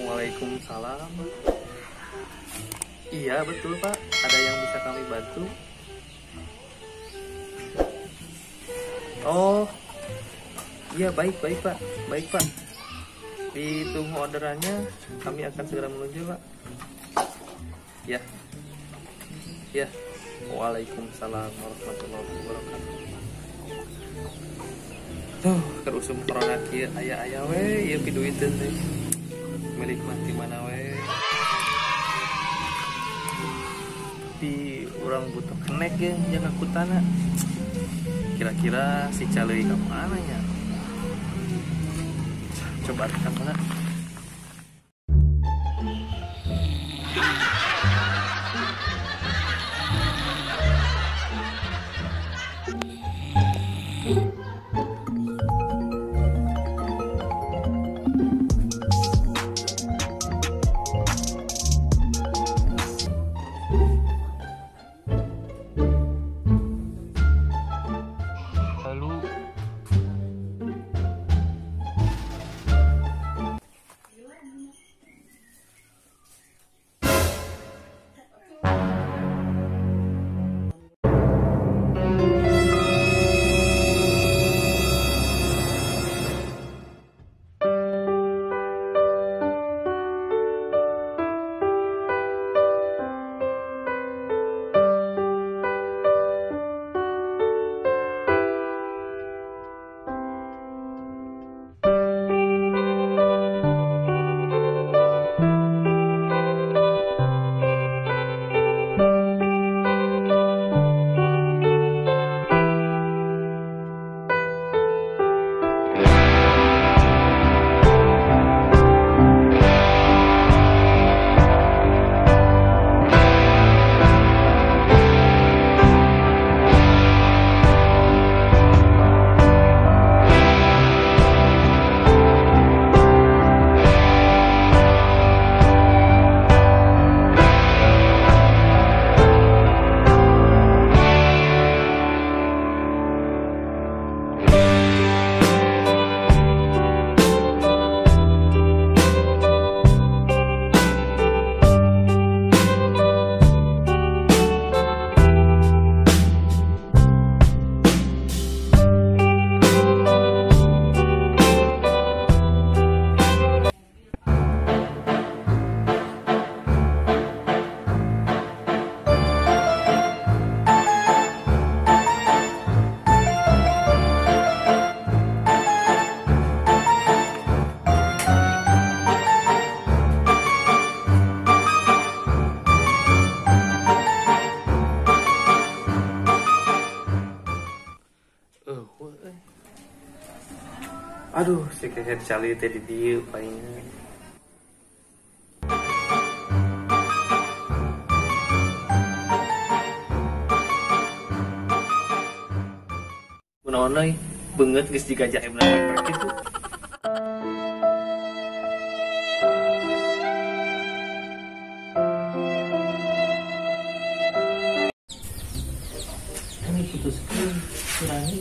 Waalaikumsalam. Iya betul Pak, ada yang bisa kami bantu? Oh, iya baik baik Pak, baik Pak. Ditunggu orderannya, kami akan segera meluncur Pak. Ya, ya. Waalaikumsalam warahmatullahi wabarakatuh. Tuh, kerusum corona kieu aya-aya we, ieu piduiteun teh. Milik mati mana we. Tapi urang butuh kenek ya, jangan kutana. Kira-kira si Caleui ka mana nya? Coba tekan mana? Aduh, si keher Caleui teh di dieu palingan. Kunaon euy, beungeut geus jiga jaim na kitu. Ini putuskeun curani.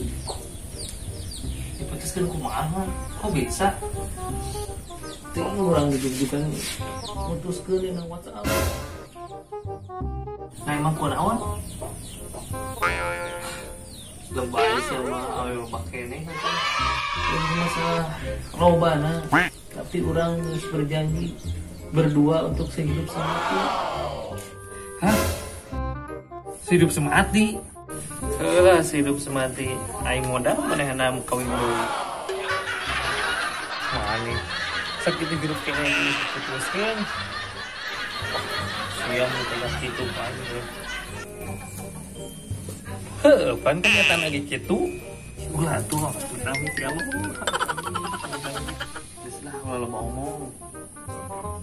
Diputuskeun kumaha? Kok bisa? Teu urang jujuk-jujukan mutuskeun dina WhatsApp. Nah emang kunaon? Lebay sama awe pake nih ini masalah robana, tapi orang harus berjanji berdua untuk sehidup semati. Hah? Sehidup semati? Helah, sehidup semati. Aing modal manehna kawin deui. Mane sakit hidup kene diputuskeun. Siam teh kitu pan. Heuh, pan kenyataan lagi kitu. Ulah tuh atuh amit ya Allah. Geus lah ulah loba omong.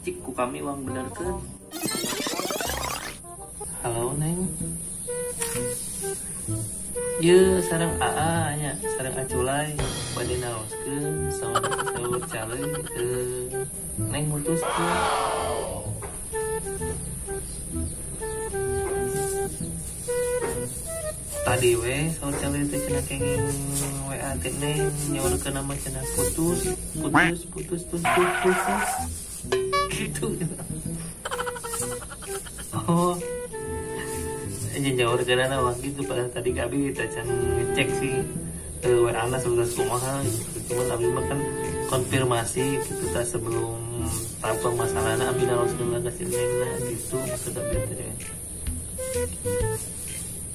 Cik ku kami uang benerkeun. Halo Neng. Ye sareng AA nya, sareng Aculai bade naoskeun saur saur Caleui Neng mutuskeun. Tadi we saur cali teh cenah kenging WA teh Neng nyaurkeun nama cenah putus putus putus putus putus gitu. Oh, nyaurkeun nama gitu padahal tadi abi kita can ngecek sih WA na sebelas kumaha gitu. Cuman abi mah kan konfirmasi gitu ta sebelum tahu permasalahan abi naroskeun ka si Neng gitu maksud abi teh.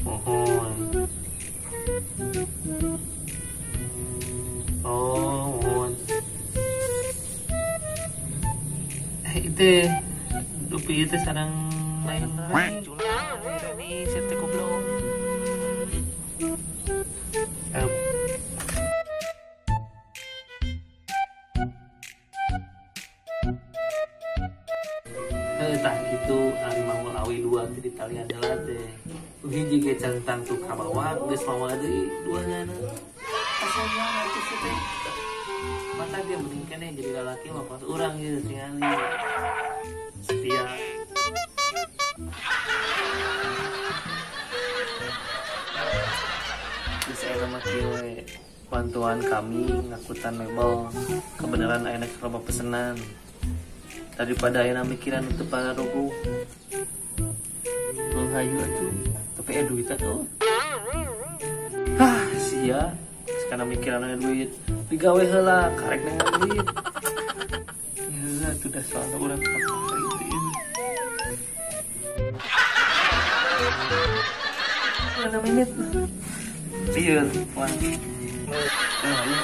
Mohon. Oh, mohon. Itu dupi itu sarang lain ini sete goblok. Tah gitu ari mawa awi dua teh di talian heula teh. Hiji ge can tangtu kabawa geus mawa deui duanya. Asa atuh sih teh. Mata dia mending keneh jadi lalaki mah pas urang gitu tingali. Setia. Geus aya mah kieu we. Bantuan kami ngakutan mebel. Kebenaran aya loba pesenan. Daripada ayeuna mikiran teu pararuguh. Hayu atuh, tapi duit atuh. Hah, sia. Sekarang mikiran duit, digawe heula karek dengan duit. Ya, atuh dah soalna urang kapake itu. Mana menit? Lieur, wah. Ayo.